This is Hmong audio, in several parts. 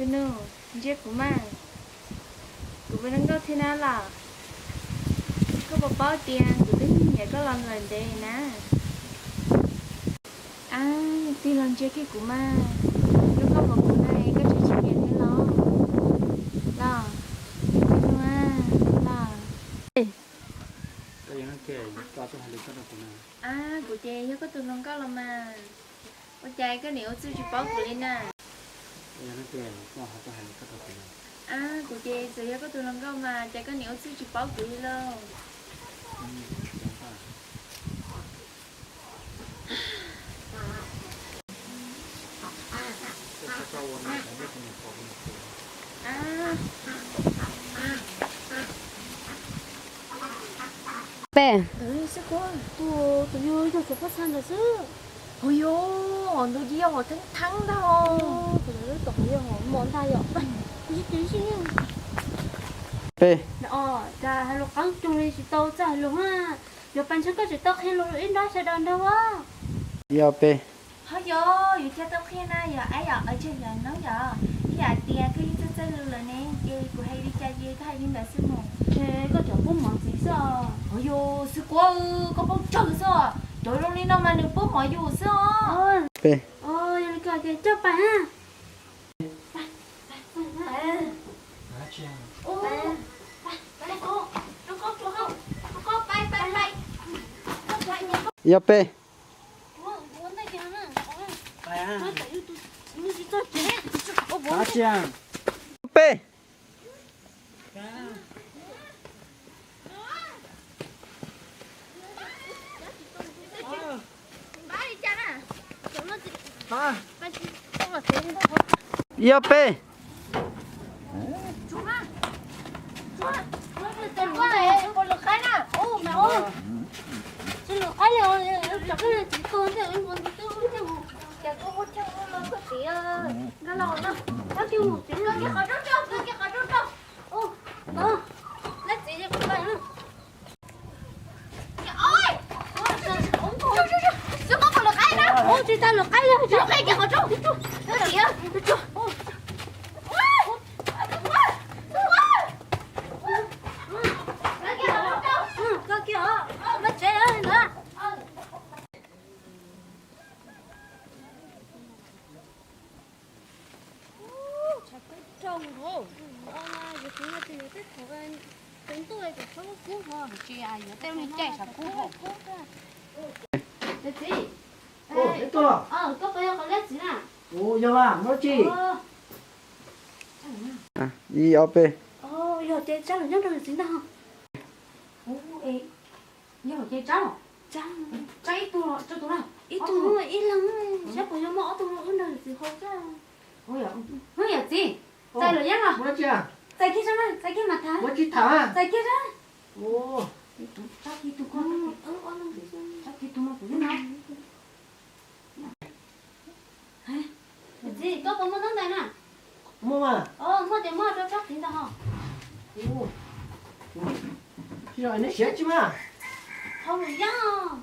Tus nus, ntsia kuv mas, kuv puas zoo nkauj thiab na los? Koj puas paub tias kuv twb nyiam koj los lawm ntev na. Ab, tig los ntsia kiag kuv mas, zoo nkauj npaum kuv na koj tseem tsis nyiam thiab los? Los, tus nus a, los. Ab, kuv ces yog koj tus hluas nkauj los mas, ua cas koj niam ua txuj tsis paub kuv li na? Ab, kuv ces txawm yog koj tus hluas nkauj mas cas koj niam ua txuj tsis paub kuv li lauj? Peb. Tus yog yog cov pob txha ntawd xwb. Hos yog, nws yog hom theeb theeb ntag. Tus yog hom mos ntag yom. Peb. Cas hais lus qeeb cuag li tsis tau txawj hais lus na. Yuav pab ntshe koj tseem tau qhia lus ib nrab sawv daws nrog as. Yog peb. Hos yog, yus cia tau qhia na yog ab yom, tseg yog noob yom. Yog hais tias koj yeej txawj txawj lus lawm ne ces kuv hais li cas ces koj hais li ntawd xwb mus. Ces koj cov pub mov ntxiv xwb os. Hos yog, xwb kuv, koj poob tsawg xwb os. Cov zoo li no mas nws pub mov yus xwb os. Peb. Yog li koj ces coj pais na. Yog peb. Peb. Yog peb. Tshav kub rau hauv, yus twb yog tias yus tej thaum tus ntuj es tshav kub kub hos tsis yog tej li caij tshav kub hauv. Txiv, koj puas yog qhov liab txiv na? Yog mas, muaj dab tsi? Ib ob peb. Yog ces tsab los nyob nrog txiv ntag. Yog ces tsab los, tsab ib tug, tsab tus na, ib tug ib leeg, saib puas yog muaj ob tug wb nrog txiv hau tsab. Hnub yom txiv, txais lawm yeeb los? Txais kiag sab, txais kiag mas tham. Txais kiag sab. Tsab kiag tus ko, tsab kiag tus no kuv yeej no. Txiv, koj puas muaj ntaub ntawv na? Muaj mas. Muaj ces muab rau tsab txiv ntag ho. Siv tsi mas? Hau lwm yam,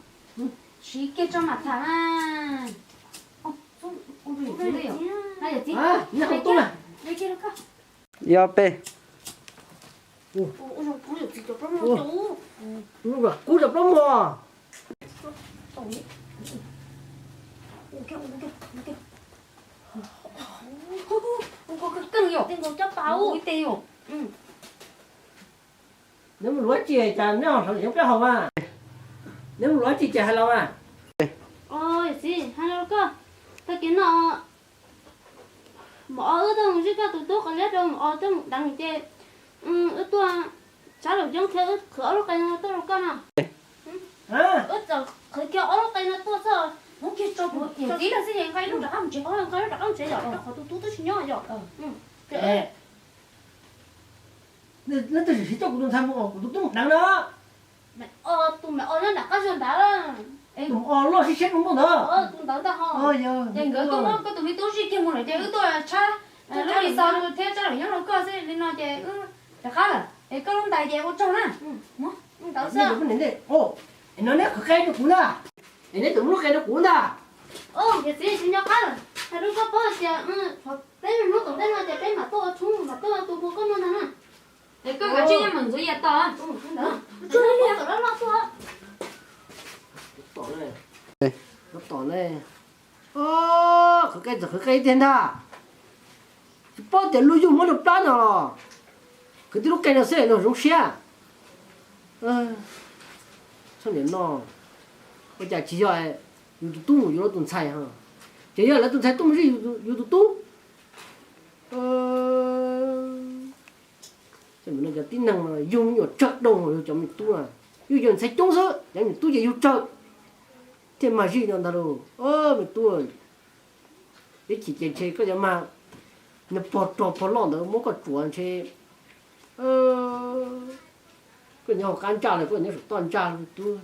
siv kiag tso mam tham mas. Yog peb. Kub cov plaub muag. Neb mus luav tsi cas neb ho hloov yeeb peb haus mas? Neb mus luav tsi ces hais los mas? Txiv, hais los koj, tag kis no mam os wb tuaj mus zij koj tus tub qos liab rau mam os tuaj mus deev ces wb tuaj tsab laum yeeb thiab wb qhwv ob lub qe no tuaj rau koj no. Wb txawm qhwv kiag ob lub qe no tuaj xwb. Hnub kiag tso kuv tso tib lawm xwb ces nqa ib lub rov qab mus tsev, nqa ib lub rov qab mus tsev yom, qhov tus tub twb tsis nyob yom. Neb twb sim siv coj kuv tus ntxhais mus os kuv tus tub mus deev no. Mas os, tus mas os nyob nram qab zog ntawd. Tus os loj siab siab zoo nkauj ntawd. Tus ntawd ntag ho. Ces nkawd tuaj muab koj tus me tub zij kiag mus lawm ces wb tuaj tshab lub li xaus thiab tsab laum yeeb rau koj xwb li no ces wb rov qab lawm es koj lub ntais ces ua tsaug na. Ntawd xwb. No neb qhwv qe rau kuv ntag, es neb txawm muab lub qe rau kuv ntag. Yog txiv tsis nco qab lawm. Hais rau koj paub tias peb hnub tom ntej no ces peb mam tuaj ua tshoob, mam tuaj ua tus npua koj no ntag na. Es koj kav tsij nyob mus ntxuav yas tos. Tom loj loj tuaj. Tom ne, tom ne. Qhwv qe txawm qhwv qe tiag ntag. Tsis paub tias luag yug muab rau plab no los. Qhwv tib lub qe no xwb luag zoo siab. Txhob niam no, ua cas tsis yog yus tus tub mus yuav lawv tus ntxhais ho, ces yog lawv tus ntxhais tuaj mus zij yus tus tub. Cov tib neeg no yug me nyuam tsawg dhau yug cov me tub na, yug cov ntxhais coob xwb cov me tub ces yug tsawg. Thiaj mag zij no ntag lauj me tub. Ib chim ces ntshe koj yuav mag, nws pog rog pog loj ntawd muab koj tsuav ntshe koj nyob hauv qab ntsaj los koj nyob saum toj ntsaj me tub.